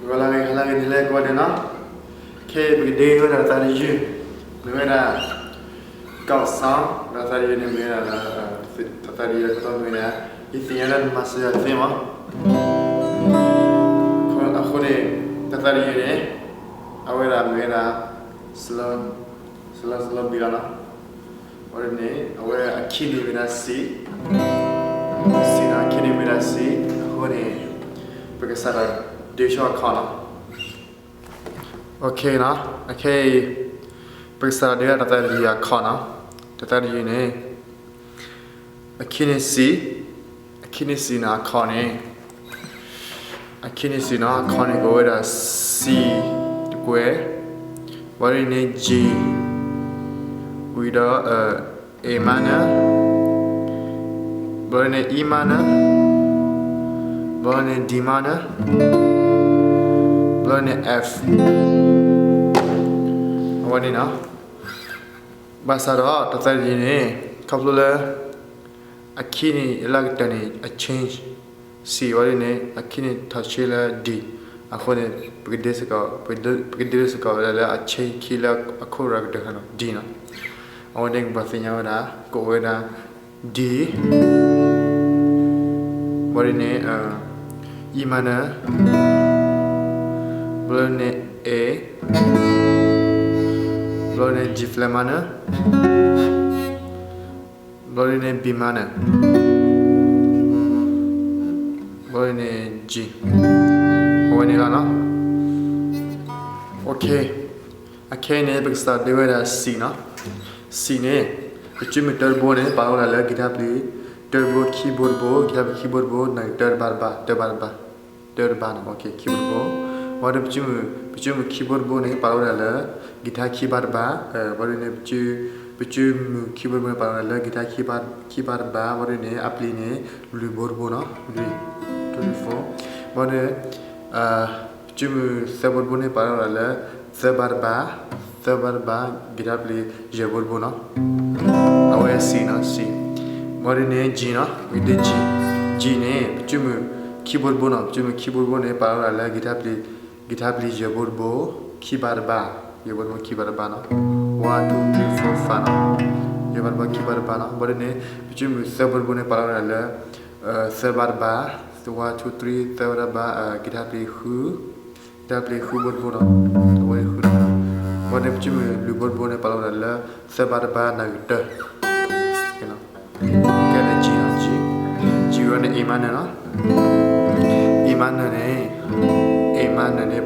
ဂီၤလၢအဂ့ၤ ဟါလၢအဂ့ၤ နံၤလၢအဂ့ၤကိးဂၤဒဲးနီၤ. ခဲအံၤပကဒ့ဝဲဒၣ်တၢ်သးတယုၢ်, မ့ၢ်ဝဲဒၣ် ကီးစီ, ဒီးတၢ်သးတယုၢ်န့ၣ်မ့ၢ်ဝဲဒၣ်, တၢ်သးတယုၢ်အခိၣ်တီမ့ၢ်ဝဲဒၣ် ယသ့ၣ်ညါတၢ်မၤစၢၤယၤသ့မး. အဃိန့ၣ် တၢ်သးတယုၢ်န့ၣ် အဝဲဒၣ်မ့ၢ်ဝဲဒၣ် slow, slow, slow beat လီၤနီၤ. အဃိန့ၣ် အဝဲအခံန့ၣ်မ့ၢ်ဒၣ် C, C နီၤ, အခံန့ၣ်မ့ၢ်ဒၣ် C. အဃိန့ၣ် ပကစးထီၣ်ဒ့ဆူအခီၣ်နီၤ. အခဲအံၤ ပကစးထီၣ်ဒ့ဝဲဒၣ်တၢ်သးတယုၢ်အခီၣ်နီၤ. တၢ်သးတယုၢ်န့ၣ် အခံန့ၣ် C, အခံန့ၣ် C နီၤ, အခီၣ်န့ၣ် အခံန့ၣ် C နီၤ, အခီၣ်န့ၣ် ကအိၣ်ဝဲဒၣ် C တကွဲၢ်, ဘျီဒ်န့ၣ် G, ဝံၤဒီး A minor, ဘျီဒ်န့ၣ် E minor, ဘျီဒ်န့ၣ် D minor, ဘျီဒ်န့ၣ် F, အဝဲန့ၣ်နီၤ. ဘၣ်ဆၣ်ဒီးတၢ်သးတယုၢ်န့ၣ် ခီဖျိလၢ အခံန့ၣ် လၢအကတၢၢ်န့ၣ် အ change C ဝဲဒ်န့ၣ် အခံန့ၣ် ထီၣ်ဆှံလၢ D. အဃိန့ၣ် ပကဒ့စ့ၢ်ကီး, ပကဒ့စ့ၢ်ကီးလၢအ change key လၢအခိၣ်ရၤကတၢၢ်ခါနီၤ D နီၤ. အဝဲန့ၣ်ကဘၣ်သ့ၣ်ညါဝဲဒၣ် ကအိၣ်ဝဲဒၣ် D, ဘျီဒ်န့ၣ် E minor, ဘျီဒ်န့ၣ် A, ဘျီဒ်န့ၣ် G flat minor, ဘျီဒ်န့ၣ် B minor, ဘျီဒ်န့ၣ် G, အဝဲန့ၣ်လီၤနီၤ. အခဲအံၤန့ၣ် ပကစးထီၣ်ဒ့ဝဲဒၣ် C နီၤ. C န့ၣ် ပစုမုၢ်တၢတဘိန့ၣ် ပာ်လီၤဝဲဒၣ်လၢ guitar player တၢတဘိ, keyboard တဘိ, guitar player keyboard တဘိ, နၢ်ကတၢၢ်တဘ့ၣ်တဘ့ၣ်, တၢတဘ့ၣ်တဘ့ၣ်, တၢတဘ့ၣ်နီၤ, keyboard တဘ့ၣ်. ဘျီဒ်န့ၣ် ပစုမုၢ် keyboard တဘိန့ၣ် ပာ်လီၤဝဲဒၣ်လၢ guitar key ဘ့ၣ်တဘ့ၣ်, ဘျီဒ်န့ၣ် ပစုမုၢ် keyboard တဘိန့ၣ် ပာ်လီၤဝဲဒၣ်လၢ guitar key ဘ့ၣ်တဘ့ၣ်, ဘျီဒ်န့ၣ် အပျံၤန့ၣ် လွံၢ်ဘ့ၣ်တဘ့ၣ်နီၤ, လွံၢ်, twenty-four. ဘျီဒ်န့ၣ် ပစုမုၢ်သၢဘ့ၣ်တဘ့ၣ်န့ၣ် ပာ်လီၤဝဲဒၣ်လၢ သၢဘ့ၣ်တဘ့ၣ်, သၢဘ့ၣ်တဘ့ၣ် guitar player ယဲၢ်ဘ့ၣ်တဘ့ၣ်နီၤ. အဝဲ C နီၤ, C. ဘျီဒ်န့ၣ် G နီၤ, ပကဒ့ G, G န့ၣ် ပစုမုၢ် keyboard တဘိနီၤ, ပစုမုၢ် keyboard တဘိန့ၣ် ပာ်လီၤဝဲဒၣ်လၢ guitar player, guitar player ယဲၢ်ဘ့ၣ်တဘ့ၣ်, key ဘ့ၣ်တဘ့ၣ်, ယဲၢ်ဘ့ၣ်တဘ့ၣ် key ဘ့ၣ်တဘ့ၣ်နီၤ, one, two, three, four, five နီၤ, ယဲၢ်ဘ့ၣ်တဘ့ၣ် key ဘ့ၣ်တဘ့ၣ်နီၤ. ဘျီဒ်န့ၣ် ပစုမုၢ်သၢဘ့ၣ်တဘ့ၣ်န့ၣ် ပာ်လီၤဝဲဒၣ်လၢ သၢဘ့ၣ်တဘ့ၣ်, one, two, three, သၢဘ့ၣ်တဘ့ၣ်, guitar player ဃု guitar player ဃုဘ့ၣ်တဘ့ၣ်နီၤ, အဝဲဃုနီၤ. ဘျီဒ်န့ၣ် ပစုမုၢ်လွံၢ်ဘ့ၣ်တဘ့ၣ်န့ၣ် ပာ်လီၤဝဲဒၣ်လၢ သၢဘ့ၣ်တဘ့ၣ် နၢ်ကတၢၢ်. ကဲ G နီၤ, G, G ဝဲန့ၣ် A minor နီၤ, A minor န့ၣ်, A minor န့ၣ်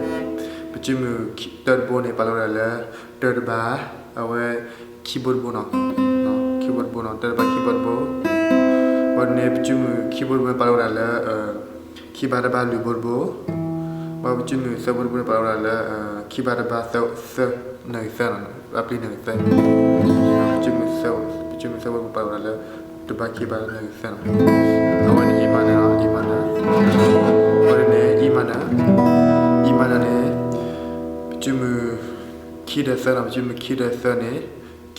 ပစုမုၢ်တၢတဘိန့ၣ် ပာ်လီၤဝဲဒၣ်လၢ တၢတဘ့ၣ်, အဝဲ keyboard တဘ့ၣ်နီၤ, keyboard တဘ့ၣ်နီၤ, တၢတဘ့ၣ် keyboard တဘ့ၣ်. ဘျီဒ်န့ၣ် ပစုမုၢ် keyboard တဘ့ၣ်န့ၣ် ပာ်လီၤဝဲဒၣ်လၢ key ဘ့ၣ်တဘ့ၣ်လွံၢ်ဘ့ၣ်တဘ့ၣ်, ဘျီပစုမုၢ်သၢဘ့ၣ်တဘ့ၣ်န့ၣ် ပာ်လီၤဝဲဒၣ်လၢ key ဘ့ၣ်တဘ့ၣ်သၢ, သၢ, နၢ်ဂ့ၤသၢနီၤ, အပျံၤနၢ်ဂ့ၤသၢ, ပစုမုၢ်သၢ, ပစုမုၢ်သၢဘ့ၣ်တဘ့ၣ်ပာ်လီၤဝဲဒၣ်လၢ တဘ့ၣ် key ဘ့ၣ်နၢ်ဂ့ၤသၢနီၤ. အဝဲန့ၣ် A minor နီၤ, A minor. ဘျီဒ်န့ၣ် E minor, E minor န့ၣ် ပစုမုၢ် key ဒီးသၢနီၤ, ပစုမုၢ် key ဒီးသၢန့ၣ်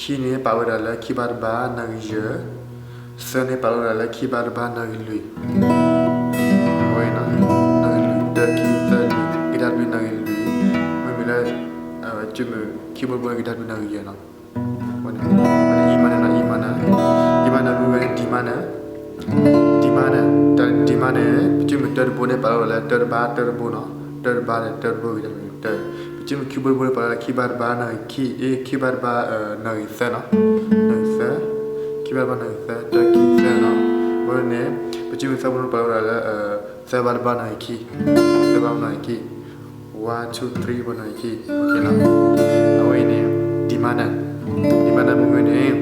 key န့ၣ် ပာ်ဝဲဒၣ်လၢ key ဘ့ၣ်တဘ့ၣ် နၢ်ဂ့ၤယဲၢ်, သၢန့ၣ် ပာ်လီၤဝဲဒၣ်လၢ key ဘ့ၣ်တဘ့ၣ် နၢ်ဂ့ၤလွံၢ်, အဝဲနီၤ, နၢ်ဂ့ၤလွံၢ်, တၢ ခံ သၢ လွံၢ်, guitar player နၢ်ဂ့ၤလွံၢ်, မ့မ့ၢ်လၢ ပစုမုၢ် keyboard တဘ့ၣ်န့ၣ် guitar player နၢ်ဂ့ၤယဲၢ်နီၤ. အဝဲန့ၣ် E minor နီၤ, E minor, E minor မ့ၢ်ဝဲ D minor, D minor, တၢ D minor န့ၣ် ပစုမုၢ်တၢတဘိန့ၣ် ပာ်လီၤဝဲဒၣ်လၢ တၢတဘ့ၣ် တၢတဘ့ၣ်နီၤ, တၢတဘ့ၣ်န့ၣ် တၢတဘ့ၣ် guitar player တၢ, ပစုမုၢ် keyboard တဘိန့ၣ် ပာ်လီၤလၢ key ဘ့ၣ်တဘ့ၣ် နၢ်ဂ့ၤ key, အ့ key ဘ့ၣ်တဘ့ၣ် နၢ်ဂ့ၤသၢနီၤ, နၢ်ဂ့ၤသၢ, key ဘ့ၣ်တဘ့ၣ် နၢ်ဂ့ၤသၢ, တၢ ခံ သၢနီၤ. ဘျီဒ်န့ၣ် ပစုမုၢ်သၢဘ့ၣ်တဘိန့ၣ် ပာ်လီၤဝဲဒၣ်လၢ သၢဘ့ၣ်တဘ့ၣ် နၢ်ဂ့ၤ key, သၢဘ့ၣ်တဘ့ၣ် နၢ်ဂ့ၤ key, one, two, three ဘ့ၣ် နၢ်ဂ့ၤ key, အဝဲအံၤန့ၣ် D minor, D minor မ့ၢ်ဝဲန့ၣ်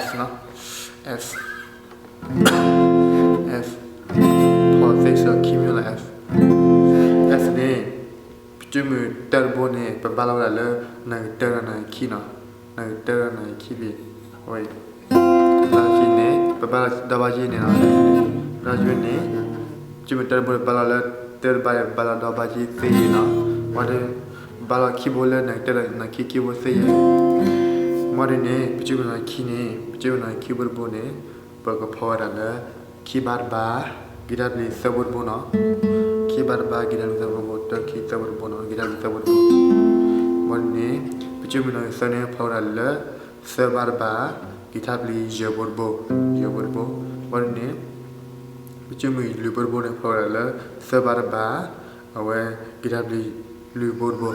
F နီၤ, F, F, chord သ့ၣ်စ့ၢ်ကီး key မ့ၢ်လၢ F, F န့ၣ် ပစုမုၢ်တၢတဘိန့ၣ် ပဘၣ်လီၤဝဲဒၣ်လၢ နၢ်ဂ့ၤတၢ နၢ်ဂ့ၤ key နီၤ, နၢ်ဂ့ၤတၢ နၢ်ဂ့ၤ key ဘ့ၣ်, အဝဲ ဒီဘ့ၣ်က့န့ၣ် ပဘၣ်လီၤဒီဘ့ၣ်က့န့ၣ်နီၤ, ဒီဘ့ၣ်က့န့ၣ် ပစုမုၢ်တၢတဘိန့ၣ် ပဘၣ်လီၤလၢ တၢတဘ့ၣ် ပဘၣ်လီၤဒီဘ့ၣ်က့သ့ယဲၢ်နီၤ, ဝဲဒၣ် ပဘၣ်လီၤ keyboard လၢ နၢ်ဂ့ၤတၢ နၢ်ဂ့ၤ key, keyboard သ့ယဲၢ်, မ့ၢ်ဒ်န့ၣ် ပစုမုၢ်နၢ်ဂ့ၤ key န့ၣ် ပစုမုၢ်နၢ်ဂ့ၤ keyboard တဘိန့ၣ် ပကဖီဝဲဒၣ်လၢ key ဘ့ၣ်တဘ့ၣ် guitar player သၢဘ့ၣ်တဘိနီၤ, key ခံဘးတဘါ ကံၢ်ထါလွံၢ်သၢဘိတဘိ, တၢ ခံ သၢဘိတဘိနီၤ, ကံၢ်ထါလွံၢ်သၢဘိတဘိ. ဘၣ်န့ၣ် ပစိမုၢ်နီၣ်ဂံၢ်သၢန့ၣ် ဖီဝဲဒၣ်လၢ သၢဘးတဘါ, ကံၢ်ထါပျံၤယဲၢ်ဘိတဘိ, ယဲၢ်ဘိတဘိ. ဘၣ်န့ၣ် ပစိမုၢ်လွံၢ်ဘိတဘိန့ၣ် ဖီဝဲဒၣ်လၢ သၢဘးတဘါ, အဝဲ ကံၢ်ထါပျံၤလွံၢ်ဘိတဘိ.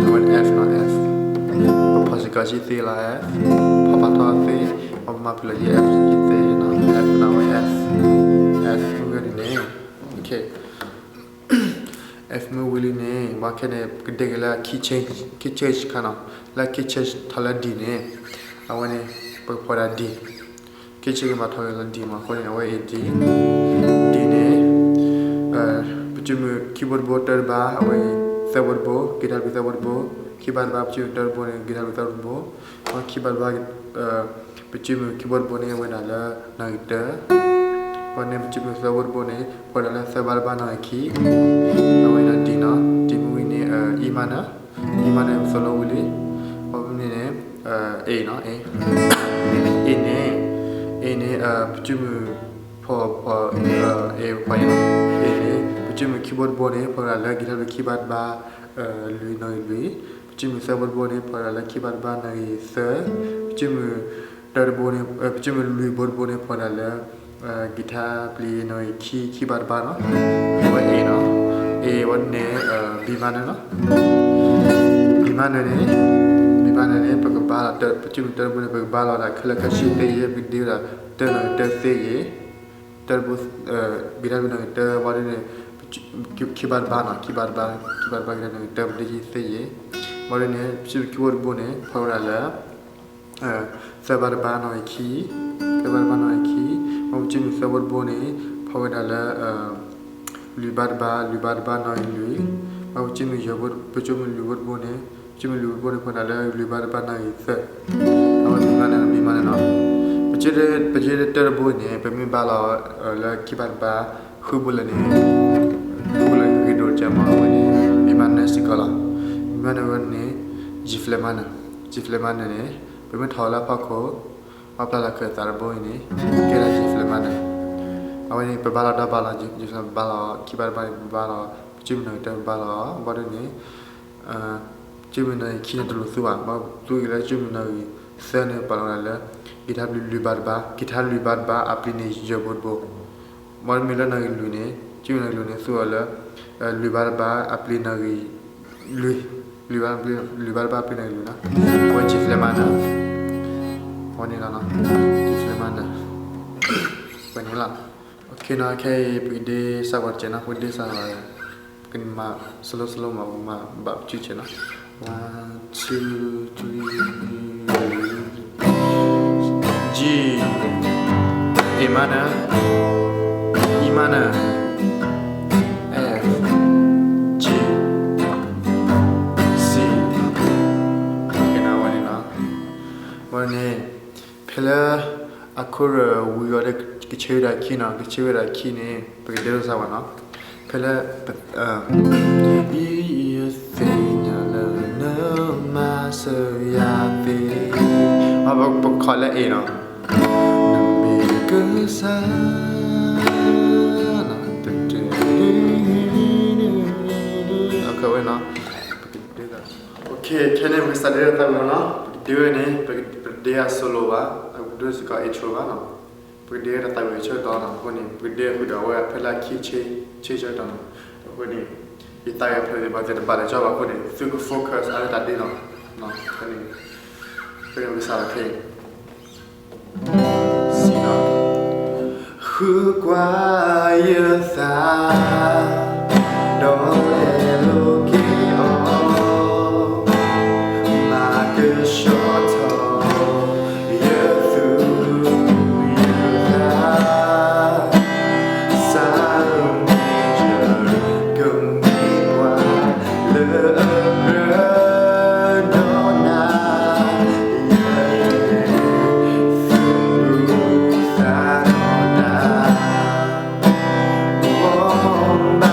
အဝဲန့ၣ် F နီၤ, F. ပဖီၣ်စ့ၢ်ကီးကံၢ်သ့လီၤ, F. ဖီၣ်ဖးထီသ့, ပမၤဖုၣ်လီၤယဲၢ် F ကံၢ်သ့နီၤ, F နီၤ, အဝဲ F, F မ့ၢ်ဝဲဒ်န့ၣ်. F မ့ၢ်ဝံၤလံန့ၣ် ဘၣ်ခဲန့ၣ် ပကဒဲက့ၤလၢ key change, key change ခါနီၤ, လၢ key change ထီၣ်လၢ D န့ၣ်, အဝဲန့ၣ် ပကဖီၣ်ဝဲဒၣ် D, key change ကဘၣ်ထီၣ်လၢ D မး, အဃိန့ၣ် အဝဲအံၤ D, D န့ၣ် ပစိမုၢ်ခံဘိတဘိ တၢတဘါ, အဝဲအံၤ သၢဘိတဘိ, ကံၢ်ထါပျံၤသၢဘိတဘိ, ခံဘးတဘါ ပစိမုၢ်တၢတဘိန့ၣ် ကံၢ်ထါပျံၤသၢဘိတဘိ, ခံဘးတဘါ ပစိမုၢ်ခံဘိတဘိန့ၣ် အဝဲဒၣ်လၢနီၣ်ဂံၢ်တၢ, ဘၣ်န့ၣ် ပစိမုၢ်သၢဘိတဘိန့ၣ် ဖီဝဲဒၣ်လၢသၢဘးတဘါနီၣ်ဂံၢ်ခံ, အဝဲဒၣ် D နီၤ, D မ့ၢ်ဝံၤန့ၣ် E minor, E minor သိၣ်လိဝံၤလံ, ဘၣ်မနုၤန့ၣ် A နီၤ, A, A န့ၣ်, A န့ၣ် ပစိမုၢ်ဖီၣ်ဖီၣ် A ဖီၣ်အံၤနီၤ, A န့ၣ် ပစိမုၢ်ခံဘိတဘိန့ၣ် ဖီဝဲဒၣ်လၢကံၢ်ထါပျံၤခံဘးတဘါ လွံၢ်နီၣ်ဂံၢ်လွံၢ်, ပစိမုၢ်သၢဘိတဘိန့ၣ် ဖီဝဲဒၣ်လၢခံဘးတဘါနီၣ်ဂံၢ်သၢ, ပစိမုၢ်တၢတဘိန့ၣ်, ပစိမုၢ်လွံၢ်ဘိတဘိန့ၣ် ဖီဝဲဒၣ်လၢ ကံၢ်ထါပျံၤနီၣ်ဂံၢ်ခံ ခံဘးတဘါနီၤ, အဝဲ A နီၤ, A ဝဲန့ၣ် B minor နီၤ, B minor န့ၣ်, B minor န့ၣ် ပကဘါလီၤ ပစိမုၢ်တၢတဘိန့ၣ် ပကဘါလီၤဒၣ်ခဲလၢာ်ခဲဆ့သ့ယဲၢ်, ပကဒ့ဝဲဒၣ်တၢနီၣ်ဂံၢ်တၢသ့ယဲၢ်, တၢတဘိ ကံၢ်ထါပျံၤနီၣ်ဂံၢ်တၢ ဘၣ်ဒ်န့ၣ် ခံဘးတဘါနီၤ, ခံဘးတဘါ, ခံဘးတဘါ ကံၢ်ထါပျံၤနီၣ်ဂံၢ်တၢ ပဒ့ယဲၢ်သ့ယဲၢ်, ဘၣ်ဒ်န့ၣ် ပစိမုၢ်ခံဘိတဘိန့ၣ် ဖီဝဲဒၣ်လၢ သၢဘးတဘါနီၣ်ဂံၢ်ခံ, သၢဘးတဘါနီၣ်ဂံၢ်ခံ, ဘၣ်ပစိမုၢ်သၢဘိတဘိန့ၣ် ဖီဝဲဒၣ်လၢ လွံၢ်ဘးတဘါ, လွံၢ်ဘးတဘါနီၣ်ဂံၢ်လွံၢ်, ဘၣ်ပစိမုၢ်ယဲၢ်ဘိ, ပစိမုၢ်လွံၢ်ဘိတဘိန့ၣ်, ပစိမုၢ်လွံၢ်ဘိတဘိန့ၣ် ဖီဝဲဒၣ်လၢလွံၢ်ဘးတဘါနီၣ်ဂံၢ်သၢ, အဝဲ B minor နီၤ, B minor နီၤ, ပစိ, ပစိတၢတဘိန့ၣ် ပမ့ၢ်ဘါလီၤလၢခံဘးတဘါ ဃုဘိလၢာ်န့ၣ်, ဃုဘိလၢာ်ဂ့ၤဒိၣ်ကမး အဝဲန့ၣ် B minor စ့ၢ်ကီးလီၤ, B minor ဝဲန့ၣ် G flat minor, G flat minor န့ၣ် ပမ့ၢ်ထီၣ်လၢဖီခိၣ် ပှၤပျၢ်လီၤခၢၣ်သးတဘိအံၤန့ၣ် ကဲဒၣ် G flat minor, အဝဲန့ၣ် ပဘါလီၤဒီဘးလီၤ, G flat ပဘါလီၤ, ခံဘးတဘါန့ၣ် ပဘါလီၤ, ပစိမုၢ်နီၣ်ဂံၢ်တၢ ပဘါလီၤ, ဘၣ်ဒ်န့ၣ် စိမုၢ်နီၣ်ဂံၢ်ခံန့ၣ် တလိၣ်သူဘၣ်, ဘၣ်သူက့ၤလၢစိမုၢ်နီၣ်ဂံၢ်သၢန့ၣ် ပာ်လီၤဝဲဒၣ်လၢ ကံၢ်ထါပျံၤလွံၢ်ဘးတဘါ, ကံၢ်ထါလွံၢ်ဘးတဘါ အပျံၤန့ၣ်ယဲၢ်ဘိတဘိ, ဘၣ်မ့ၢ်လၢနီၣ်ဂံၢ်လွံၢ်န့ၣ် စိမုၢ်နီၣ်ဂံၢ်လွံၢ်န့ၣ် သူအီၤလၢ လွံၢ်ဘးတဘါ အပျံၤနီၣ်ဂံၢ်လွံၢ်, လွံၢ်ဘး, လွံၢ်ဘးတဘါ အပျံၤနီၣ်ဂံၢ်လွံၢ်နီၤ, အဝဲ G flat minor, အဝဲန့ၣ်လီၤနီၤ, G flat minor, ဝဲန့ၣ်လီၤ, အခဲအံၤ ပကဒ့စးဝဲတကဲးနီၤ, ပကဒ့စးဝဲ ပကမၤ slow slow မး, ပကမၤဘၣ်ပစုဆဲးနီၤ, one, two, three, G, A minor, E minor, F, G, C, ကဲနီၤ, ဝဲန့ၣ်နီၤ, ဝဲန့ၣ် ဖဲလၢ အခိၣ်ရၢၣ်ဝံၤအီၤဒီး ကဆ့ဝဲဒၣ်ခံနီၤ, ကဆ့ဝဲဒၣ်ခံန့ၣ် ပကဒ့လိာ်သးဘၣ်နီၤ, ဖဲလၢ ယသ့ၣ်ညါလၢနမၤစၢၤယၤသ့, ပခီၣ်လၢ A နီၤ, နမ့ၢ်ကစၢ် ဝဲနီၤ, ပကဒ့သး ခဲန့ၣ် ပကစးဒ့တၢ်သးဝံၣ်လီၤနီၤ, ပကဒ့ဝဲန့ၣ် ပတဒ့အ solo ဘၣ်, ပဒ့စ့ၢ်ကီး intro ဘၣ်နီၤ, ပကဒ့တၢ်သးဝံၣ်ဆၢကတီၢ်နီၤ, အဃိန့ၣ် ပကဒ့ဃုာ်ဒီးအဝဲဖဲလၢခံ ဆ့ဆၢကတီၢ်နီၤ, အဃိန့ၣ် ယသးဝံၣ်ဖျၢၣ်သ့ၣ်တဖၣ်တဘၣ်လၢၤကၠီဘၣ်အဃိန့ၣ် သုက focus အါလၢတၢ်ဒ့နီၤ, အဃိန့ၣ် ဖဲန့ၣ်ပကစးလီၤခဲအံၤ စံးနီၤ, ဃုကွၢ်ယသး ဒီးလဲၤလိာ်က့ၤအီၤ, မၤကဆှီထီၣ် ယသူၣ်ယသး, စၢ်မ့ၢ်ယကမ့ၢ်ပှၤလၢအကြၢးဒီးနၤ, ယ သူၣ်သးဒီးနၤ, မ်ဘၣ်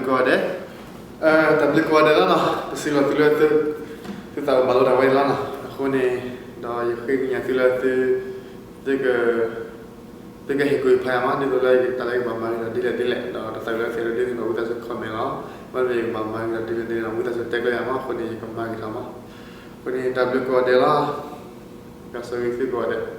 ကိးဂၤဒဲး, တၢ်ဘျုးကိးဂၤဒဲးလီၤနီၤ, ပစံးလီၤသုလၢ သုသးအိၣ်မၤလိတၢ်ဝဲအံၤလီၤနီၤ. အဃိန့ၣ် ဒီးယဃ့ကညးသုလၢသု သုက သုကဟ့ၣ်ကူၣ်ဖးယၤမး, ဒ်သိးလၢယက တၢ်လၢယကဘၣ်မၤဂ့ၤဒီးဒ်လဲၣ်ဒ်လဲၣ်, ဒီးတၢ်သးဝံၣ်လၢသ့ၣ်ဒိးဒ်သိးဒီး ဝံသးစူၤ comment လီၤ. ဘၣ်မ့ၢ်ယကဘၣ်မၤဂ့ၤဒီးဒ်လဲၣ်ဒ်လဲၣ်ဒီး ဝံသးစူၤတဲကျၢၤယၤမး, အဃိန့ၣ် ယကမၤဂ့ၤထီၣ်မး. အဃိန့ၣ် တၢ်ဘျုးကိးဂၤဒဲးလီၤ. ကစၢ်ဆိၣ်ဂ့ၤသုကိးဂၤဒဲး.